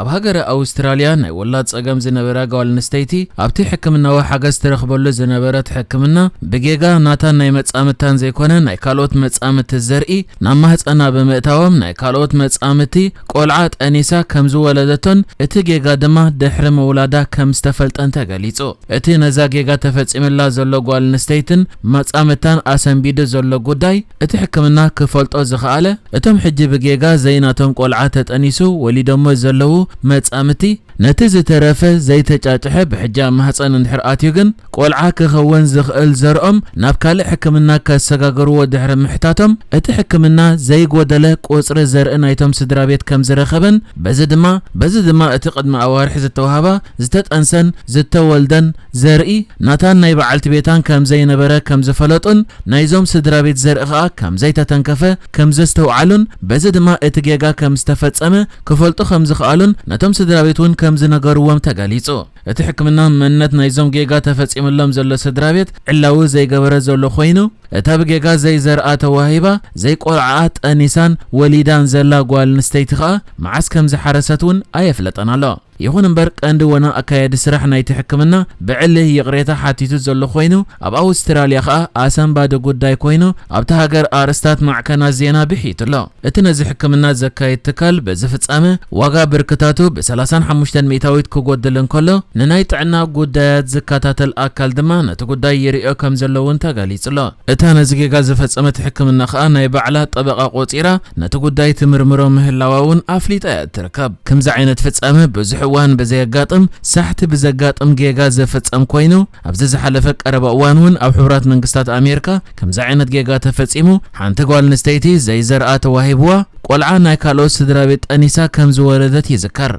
ኣብ ሃገረ ኣውስትራልያ ናይ ወላድ ጸገም ዝነበራ ጓል ኣንስተይቲ ኣብቲ ሕክምናዊ ሓገዝ ትረኽበሉ ዝነበረት ሕክምና ብጌጋ ናታን ናይ መጻምድታን ዘይኮነ ናይ ካልኦት መጻምድቲ ዘርኢ ናብ ማህጸና ብምእታዎም ናይ ካልኦት መጻምድቲ ቆልዓ ጠኒሳ ከም ዝወለደቶን እቲ ጌጋ ድማ ድሕሪ ምውላዳ ከም ዝተፈልጠን ተገሊጹ። እቲ ነዛ ጌጋ ተፈጺምላ ዘሎ ጓል ኣንስተይትን መጻምድታን ኣሰንቢዱ ዘሎ ጉዳይ እቲ ሕክምና ክፈልጦ ዝኸኣለ እቶም ሕጂ ብጌጋ ዘይናቶም ቆልዓ ተጠኒሱ ወሊዶሞ ዘለዉ መጻምድቲ ነቲ ዝተረፈ ዘይተጫጭሐ ብሕጂ ኣብ ማህጸን እንድሕር ኣትዩ ግን ቆልዓ ክኸውን ዝኽእል ዘርኦም ናብ ካልእ ሕክምና ከሰጋግርዎ ድሕሪ ምሕታቶም እቲ ሕክምና ዘይጎደለ ቁጽሪ ዘርኢ ናይቶም ስድራ ቤት ከም ዝረኸበን በዚ ድማ በዚ ድማ እቲ ቅድሚ ኣዋርሕ ዝተዋህባ ዝተጠንሰን ዝተወልደን ዘርኢ ናታን ናይ በዓልቲ ቤታን ከም ዘይነበረ ከም ዝፈለጡን ናይዞም ስድራ ቤት ዘርኢ ኸኣ ከም ዘይተተንከፈ ከም ዘስተውዓሉን በዚ ድማ እቲ ጌጋ ከም ዝተፈጸመ ክፈልጡ ከም ዝኸኣሉን ነቶም ስድራ ቤት እውን ከም ዝነገርዎም ተገሊጹ። እቲ ሕክምና መንነት ናይዞም ጌጋ ተፈጺምሎም ዘሎ ስድራ ቤት ዕላዊ ዘይገበረ ዘሎ ኮይኑ እታ ብጌጋ ዘይዘርኣ ተዋሂባ ዘይቆልዓኣ ጠኒሳን ወሊዳን ዘላ ጓል ኣንስተይቲ ኸኣ መዓስ ከም ዝሓረሰት እውን ኣየፍለጠን ኣሎ። ይኹን እምበር ቀንዲ ወና ኣካያዲ ስራሕ ናይቲ ሕክምና ብዕሊ ይቕሬታ ሓቲቱ ዘሎ ኮይኑ ኣብ ኣውስትራልያ ኸኣ ኣሰንባዲ ጉዳይ ኮይኑ ኣብቲ ሃገር ኣርእስታት ማዕከናት ዜና ብሒቱ ኣሎ። እቲ ነዚ ሕክምና ዘካይድ ትካል በዚ ፍጻመ ዋጋ ብርክታቱ ብ ሰላሳን ሓሙሽተን ሚእታዊት ክጎድል እንከሎ ንናይ ጥዕና ጉዳያት ዝከታተል ኣካል ድማ ነቲ ጉዳይ ይርእዮ ከም ዘሎ እውን ተገሊጹ ኣሎ። እታ ነዚ ጌጋ ዝፈጸመት ሕክምና ኸኣ ናይ ባዕላ ጠበቓ ቆጺራ ነቲ ጉዳይ ትምርምሮ ምህላዋ እውን ኣፍሊጣ እያ እትርከብ። ከምዚ ዓይነት ፍጻመ ብዙሕ እዋን ብዘየጋጥም ሳሕቲ ብዘጋጥም ጌጋ ዝፍጸም ኮይኑ ኣብዚ ዝሓለፈ ቀረባ እዋን እውን ኣብ ሕቡራት መንግስታት ኣሜሪካ ከምዚ ዓይነት ጌጋ ተፈጺሙ ሓንቲ ጓል ኣንስተይቲ ዘይዘርኣ ተዋሂብዋ ቆልዓ ናይ ካልኦት ስድራ ቤት ጠኒሳ ከም ዝወለደት ይዝከር።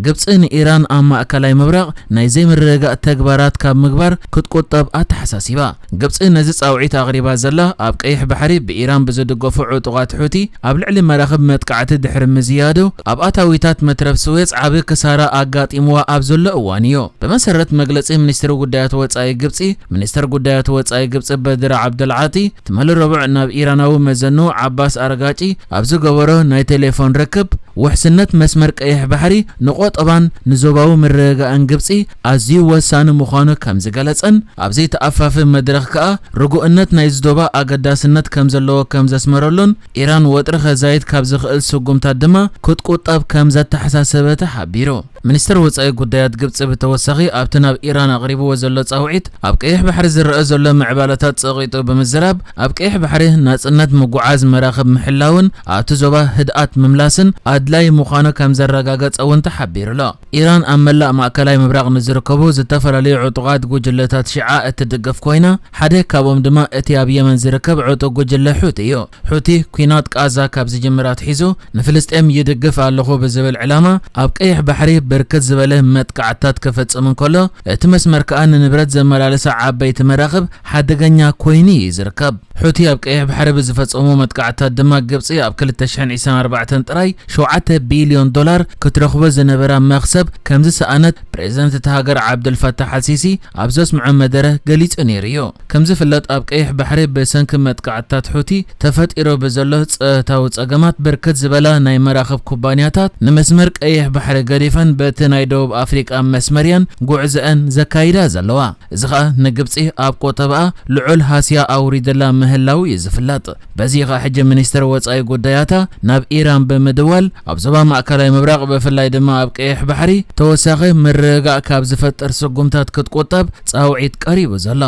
ግብጺ ንኢራን ኣብ ማእከላይ ምብራቕ ናይ ዘይምርግጋእ ተግባራት ካብ ምግባር ክትቁጠብ ኣተሓሳሲባ። ግብጺ ነዚ ጻውዒት ኣቕሪባ ዘላ ኣብ ቀይሕ ባሕሪ ብኢራን ብዝድገፉ ዕጡቓት ሑቲ ኣብ ልዕሊ መራኽብ መጥቃዕቲ ድሕሪ ምዝያዱ ኣብ ኣታዊታት መትረብ ስዌዝ ዓቢ ክሳራ ኣጋጢምዋ ኣብ ዘሎ እዋን እዩ። ብመሰረት መግለጺ ሚኒስትሪ ጉዳያት ወጻኢ ግብጺ፣ ሚኒስተር ጉዳያት ወጻኢ ግብጺ በድር ዓብደልዓጢ ትማሊ ረቡዕ ናብ ኢራናዊ መዘኑ ዓባስ ኣረጋጪ ኣብ ዝገበሮ ናይ ቴሌፎን ርክብ ውሕስነት መስመር ቀይሕ ባሕሪ ንቆጠባን ንዞባዊ ምርግጋእን ግብጺ ኣዝዩ ወሳኒ ምዃኑ ከም ዝገለጸን ኣብ ዘይተኣፋፊ መድረኽ ከኣ ርጉእነት ናይዚ ዶባ ኣገዳስነት ከም ዘለዎ ከም ዘስመረሉን ኢራን ወጥሪ ከዛይድ ካብ ዝኽእል ስጉምታት ድማ ክትቁጠብ ከም ዘተሓሳሰበ ተሓቢሩ። ሚኒስተር ወጻኢ ጉዳያት ግብጺ ብተወሳኺ ኣብቲ ናብ ኢራን ኣቕሪብዎ ዘሎ ጻውዒት ኣብ ቀይሕ ባሕሪ ዝረኣ ዘሎ ምዕባለታት ጸቒጡ ብምዝራብ ኣብ ቀይሕ ባሕሪ ናጽነት ምጉዓዝ መራኽብ ምሕላውን ኣብቲ ዞባ ህድኣት ምምላስን ኣድላይ ምዃኑ ከም ዘረጋገጸ እውን ተሓቢሩ ኣሎ። ኢራን ኣብ መላእ ማእከላይ ምብራቕ ንዝርከቡ ዝተፈላለዩ ዕጡቓት ጉጅለታት ሺዓ እትድግፍ ኮይና ሓደ ካብኦም ድማ እቲ ኣብ የመን ዝርከብ ዕጡቕ ጉጅለ ሑቲ እዩ። ሑቲ ኲናት ቃዛ ካብ ዝጅምር ኣትሒዙ ንፍልስጤም ይድግፍ ኣለኹ ብዝብል ዕላማ ኣብ ቀይሕ ባሕሪ ብርክት ዝበለ መጥቃዕትታት ክፍጽም እንከሎ እቲ መስመር ከኣ ንንብረት ዘመላለሳ ዓበይቲ መራኽብ ሓደገኛ ኮይኑ እዩ ዝርከብ። ሑቲ ኣብ ቀይሕ ባሕሪ ብዝፈጸሞ መጥቃዕትታት ድማ ግብጺ ኣብ ክልተ ሽሕን ዕስራን ኣርባዕተን ጥራይ ሸውዓተ ቢልዮን ዶላር ክትረኽቦ ዝነበራ መኽሰብ ከም ዝሰኣነት ፕሬዝደንት እታ ሃገር ዓብደልፋታሕ ኣልሲሲ ኣብ ዘስምዖ መደረ ገሊጹ ነይሩ እዩ። ከም ዝፍለጥ ኣብ ቀይሕ ባሕሪ ብሰንኪ መጥቃዕትታት ሑቲ ተፈጢሩ ብዘሎ ጸጥታዊ ጸገማት ብርክት ዝበላ ናይ መራኽብ ኩባንያታት ንመስመር ቀይሕ ባሕሪ ገዲፈን በቲ ናይ ደቡብ ኣፍሪቃ መስመር እየን ጉዕዘአን ዘካይዳ ዘለዋ። እዚ ኸኣ ንግብጺ ኣብ ቆጠባኣ ልዑል ሃስያ ኣውሪድላ ምህላው እዩ ዝፍለጥ። በዚ ኸኣ ሕጂ ሚኒስተር ወጻኢ ጉዳያታ ናብ ኢራን ብምድዋል ኣብ ዞባ ማእከላይ ምብራቕ ብፍላይ ድማ ኣብ ቀይሕ ባሕሪ ተወሳኺ ምርግጋእ ካብ ዝፈጥር ስጉምታት ክትቁጠብ ጻውዒት ቀሪቡ ዘሎ።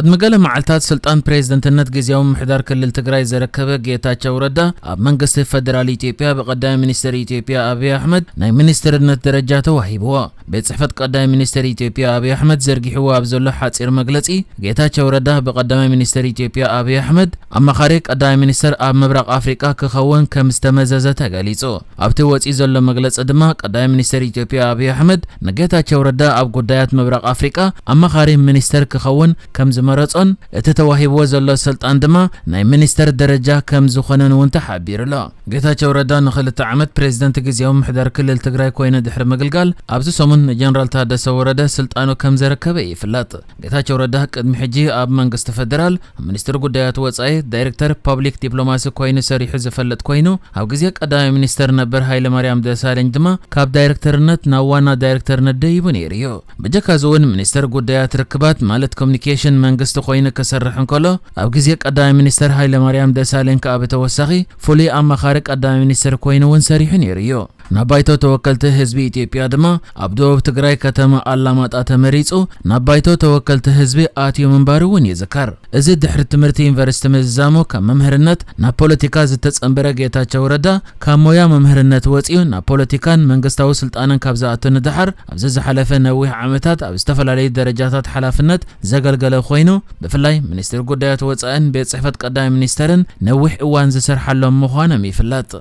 ቅድሚ ገለ መዓልታት ስልጣን ፕሬዝደንትነት ግዝያዊ ምምሕዳር ክልል ትግራይ ዘረከበ ጌታቸው ረዳ ኣብ መንግስቲ ፈደራል ኢትዮጵያ ብቀዳማይ ሚኒስትር ኢትዮጵያ ኣብይ ኣሕመድ ናይ ሚኒስትርነት ደረጃ ተዋሂብዎ። ቤት ጽሕፈት ቀዳማይ ሚኒስትር ኢትዮጵያ ኣብይ ኣሕመድ ዘርጊሕዎ ኣብ ዘሎ ሓጺር መግለጺ ጌታቸው ረዳ ብቀዳማይ ሚኒስትር ኢትዮጵያ ኣብይ ኣሕመድ ኣማኻሪ ቀዳማይ ሚኒስትር ኣብ ምብራቕ ኣፍሪቃ ክኸውን ከም ዝተመዘዘ ተገሊጹ። ኣብቲ ወጺኡ ዘሎ መግለጺ ድማ ቀዳማይ ሚኒስትር ኢትዮጵያ ኣብይ ኣሕመድ ንጌታቸው ረዳ ኣብ ጉዳያት ምብራቕ ኣፍሪቃ ኣማኻሪ ሚኒስትር ክኸውን ከም መረጾን እቲ ተዋሂብዎ ዘሎ ስልጣን ድማ ናይ ሚኒስተር ደረጃ ከም ዝኾነን እውን ተሓቢሩ ኣሎ። ጌታቸው ረዳ ንኽልተ ዓመት ፕሬዝደንት ግዝያዊ ምምሕዳር ክልል ትግራይ ኮይኑ ድሕሪ ምግልጋል፣ ኣብዚ ሰሙን ንጀነራል ታደሰ ወረደ ስልጣኑ ከም ዘረከበ ይፍለጥ። ጌታቸው ረዳ ቅድሚ ሕጂ ኣብ መንግስቲ ፈደራል ሚኒስትር ጉዳያት ወጻኢ፣ ዳይሬክተር ፓብሊክ ዲፕሎማሲ ኮይኑ ሰሪሑ ዝፈልጥ ኮይኑ፣ ኣብ ግዜ ቀዳማይ ሚኒስተር ነበር ሃይለማርያም ደሳለኝ ድማ ካብ ዳይሬክተርነት ናብ ዋና ዳይሬክተርነት ደይቡ ነይሩ እዩ። ብጀካ እዚ እውን ሚኒስተር ጉዳያት ርክባት ማለት ኮሚኒኬሽን መንግስቲ ኮይኑ ክሰርሕ እንከሎ፣ ኣብ ግዜ ቀዳማይ ሚኒስተር ሃይለማርያም ደሳለኝ ከኣ ብተወሳኺ ፍሉይ ኣማኻሪ ቀዳማይ ሚኒስተር ኮይኑ እውን ሰሪሑ ነይሩ እዩ። ናብ ባይቶ ተወከልቲ ህዝቢ ኢትዮጵያ ድማ ኣብ ደቡብ ትግራይ ከተማ ኣላማጣ ተመሪጹ ናብ ባይቶ ተወከልቲ ህዝቢ ኣትዩ ምንባሩ እውን ይዝከር። እዚ ድሕሪ ትምህርቲ ዩኒቨርሲቲ ምዝዛሙ ካብ መምህርነት ናብ ፖለቲካ ዝተጸንበረ ጌታቸው ረዳ፣ ካብ ሞያ መምህርነት ወጺኡ ናብ ፖለቲካን መንግስታዊ ስልጣንን ካብ ዝኣቱ ንደሓር፣ ኣብዚ ዝሓለፈ ነዊሕ ዓመታት ኣብ ዝተፈላለዩ ደረጃታት ሓላፍነት ዘገልገለ ኮይኑ፣ ብፍላይ ሚኒስትሪ ጉዳያት ወጻእን ቤት ጽሕፈት ቀዳማይ ሚኒስተርን ነዊሕ እዋን ዝሰርሓሎም ምዃኖም ይፍለጥ።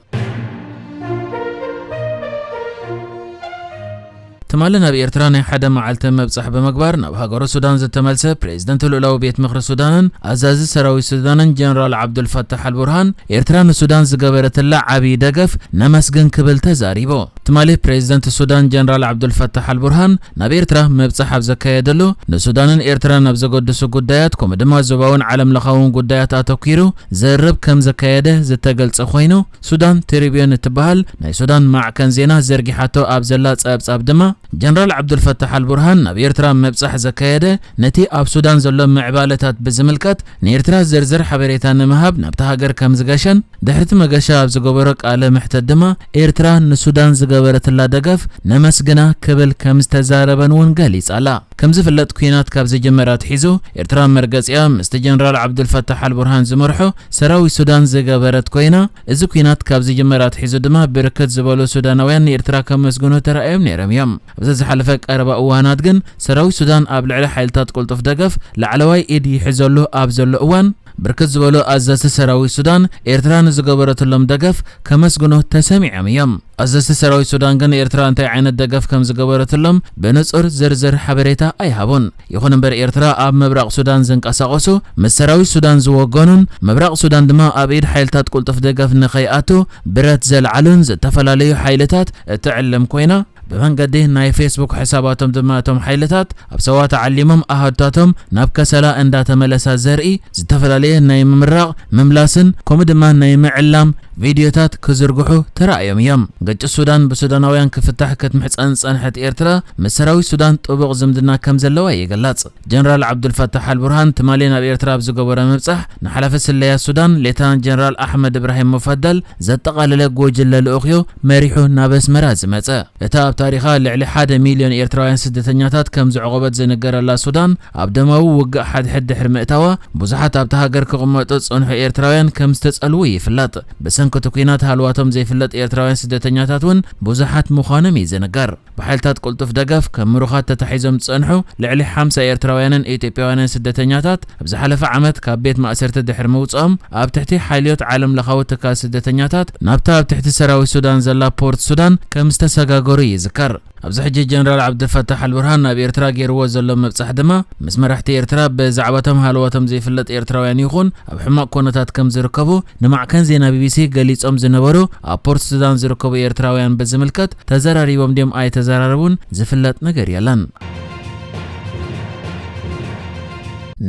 ትማሊ ናብ ኤርትራ ናይ ሓደ መዓልቲ መብጻሕ ብምግባር ናብ ሃገሩ ሱዳን ዝተመልሰ ፕሬዝደንት ልኡላዊ ቤት ምኽሪ ሱዳንን ኣዛዚ ሰራዊት ሱዳንን ጀነራል ዓብዱልፈታሕ ኣልቡርሃን፣ ኤርትራ ንሱዳን ዝገበረትላ ዓብዪ ደገፍ ነመስግን ክብል ተዛሪቡ። ትማሊ ፕሬዝደንት ሱዳን ጀነራል ዓብዱልፈታሕ ኣልቡርሃን ናብ ኤርትራ መብጻሕ ኣብ ዘካየደሉ፣ ንሱዳንን ኤርትራን ኣብ ዘገድሱ ጉዳያት ከምኡ ድማ ዞባውን ዓለም ለኻውን ጉዳያት ኣተኲሩ ዘርብ ከም ዘካየደ ዝተገልጸ ኮይኑ፣ ሱዳን ትሪቢዮን እትበሃል ናይ ሱዳን ማዕከን ዜና ዘርጊሓቶ ኣብ ዘላ ጸብጻብ ድማ፣ ጀነራል ዓብዱልፈታሕ ኣልቡርሃን ናብ ኤርትራ ምብጻሕ ዘካየደ፣ ነቲ ኣብ ሱዳን ዘሎ ምዕባለታት ብዝምልከት ንኤርትራ ዝርዝር ሓበሬታ ንምሃብ ናብታ ሃገር ከም ዝገሸን፣ ድሕሪቲ መገሻ ኣብ ዝገበሮ ቃለ መሕተት ድማ፣ ኤርትራ ንሱዳን ዝገበረትላ ደገፍ ነመስግና ክብል ከም ዝተዛረበን እውን ገሊጻ ኣላ። ከም ዝፍለጥ፣ ኲናት ካብ ዝጅመር ኣትሒዙ፣ ኤርትራ መርገጺኣ ምስቲ ጀነራል ዓብዱልፈታሕ ኣልቡርሃን ዝመርሖ ሰራዊት ሱዳን ዝገበረት ኮይና፣ እዚ ኲናት ካብ ዝጅመር ኣትሒዙ ድማ ብርክት ዝበሉ ሱዳናውያን ንኤርትራ ከመስግኑ ተራእዮም ነይሮም እዮም። ኣብዚ ዝሓለፈ ቀረባ እዋናት ግን ሰራዊት ሱዳን ኣብ ልዕሊ ሓይልታት ቅልጡፍ ደገፍ ላዕለዋይ ኢድ ይሕዘሉ ኣብ ዘሎ እዋን፣ ብርክት ዝበሉ ኣዘዝቲ ሰራዊት ሱዳን ኤርትራ ንዝገበረትሎም ደገፍ ከመስግኑ ተሰሚዖም እዮም። ኣዘዝቲ ሰራዊት ሱዳን ግን ኤርትራ እንታይ ዓይነት ደገፍ ከም ዝገበረትሎም ብንጹር ዝርዝር ሓበሬታ ኣይሃቡን። ይኹን እምበር ኤርትራ ኣብ ምብራቕ ሱዳን ዝንቀሳቐሱ ምስ ሰራዊት ሱዳን ዝወገኑን ምብራቕ ሱዳን ድማ ኣብ ኢድ ሓይልታት ቅልጡፍ ደገፍ ንኸይኣቱ ብረት ዘልዓሉን ዝተፈላለዩ ሓይልታት እትዕልም ኮይና፣ ብመንገዲ ናይ ፌስቡክ ሕሳባቶም ድማ እቶም ሓይልታት ኣብ ሰዋ ተዓሊሞም ኣሃዱታቶም ናብ ከሰላ እንዳተመለሳ ዘርኢ ዝተፈላለየ ናይ ምምራቕ፣ ምምላስን ከምኡ ድማ ናይ ምዕላም ቪድዮታት ክዝርግሑ ተራእዮም እዮም። ግጭት ሱዳን ብሱዳናውያን ክፍታሕ ክትምሕጸን ዝጸንሐት ኤርትራ ምስ ሰራዊት ሱዳን ጥቡቕ ዝምድና ከም ዘለዋ ይግለጽ። ጀነራል ዓብዱልፈታሕ ኣልቡርሃን ትማሊ ናብ ኤርትራ ኣብ ዝገበሮ ምብጻሕ፣ ንሓላፊ ስለያ ሱዳን ሌተናንት ጀነራል ኣሕመድ እብራሂም ሙፈደል ዘጠቓለለ ጉጅለ ልኡኽዮ መሪሑ ናብ ኣስመራ ዝመጸ። እታ ኣብ ታሪኻ ልዕሊ ሓደ ሚልዮን ኤርትራውያን ስደተኛታት ከም ዘዕቖበት ዝንገረላ ሱዳን፣ ኣብ ደማዊ ውግእ ሓድሕድ ድሕሪ ምእታዋ፣ ብዙሓት ኣብታ ሃገር ክቕመጡ ዝጸንሑ ኤርትራውያን ከም ዝተጸልዉ ይፍለጥ። ብሰንኪ እቲ ኲናት ሃልዋቶም ዘይፍለጥ ኤርትራውያን ስደተኛታት እውን ብዙሓት ምዃኖም እዩ ዝንገር። ብሓይልታት ቅልጡፍ ደገፍ ከም ምሩኻት ተታሒዞም ዝጸንሑ ልዕሊ ሓምሳ ኤርትራውያንን ኢትዮጵያውያንን ስደተኛታት፣ ኣብ ዝሓለፈ ዓመት ካብ ቤት ማእሰርቲ ድሕሪ ምውጽኦም፣ ኣብ ትሕቲ ሓልዮት ዓለም ለኻዊ ትካል ስደተኛታት ናብታ ኣብ ትሕቲ ሰራዊት ሱዳን ዘላ ፖርት ሱዳን ከም ዝተሰጋገሩ ይዝከር። ኣብዚ ሕጂ ጀነራል ዓብዱልፈታሕ ኣልቡርሃን ናብ ኤርትራ ገይርዎ ዘሎ ምብጻሕ ድማ፣ ምስ መራሕቲ ኤርትራ ብዛዕባቶም ሃለዋቶም ዘይፍለጥ ኤርትራውያን ይኹን ኣብ ሕማቕ ኩነታት ከም ዝርከቡ ንማዕከን ዜና ቢቢሲ ገሊጾም ዝነበሩ ኣብ ፖርት ሱዳን ዝርከቡ ኤርትራውያን ብዝምልከት ተዘራሪቦም ድዮም ኣይተዘራረቡን ዝፍለጥ ነገር የለን።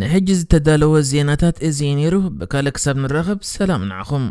ንሕጂ ዝተዳለወ ዜናታት እዚ እዩ ነይሩ። ብካልእ ክሳብ ንራኸብ ሰላም ንዓኹም።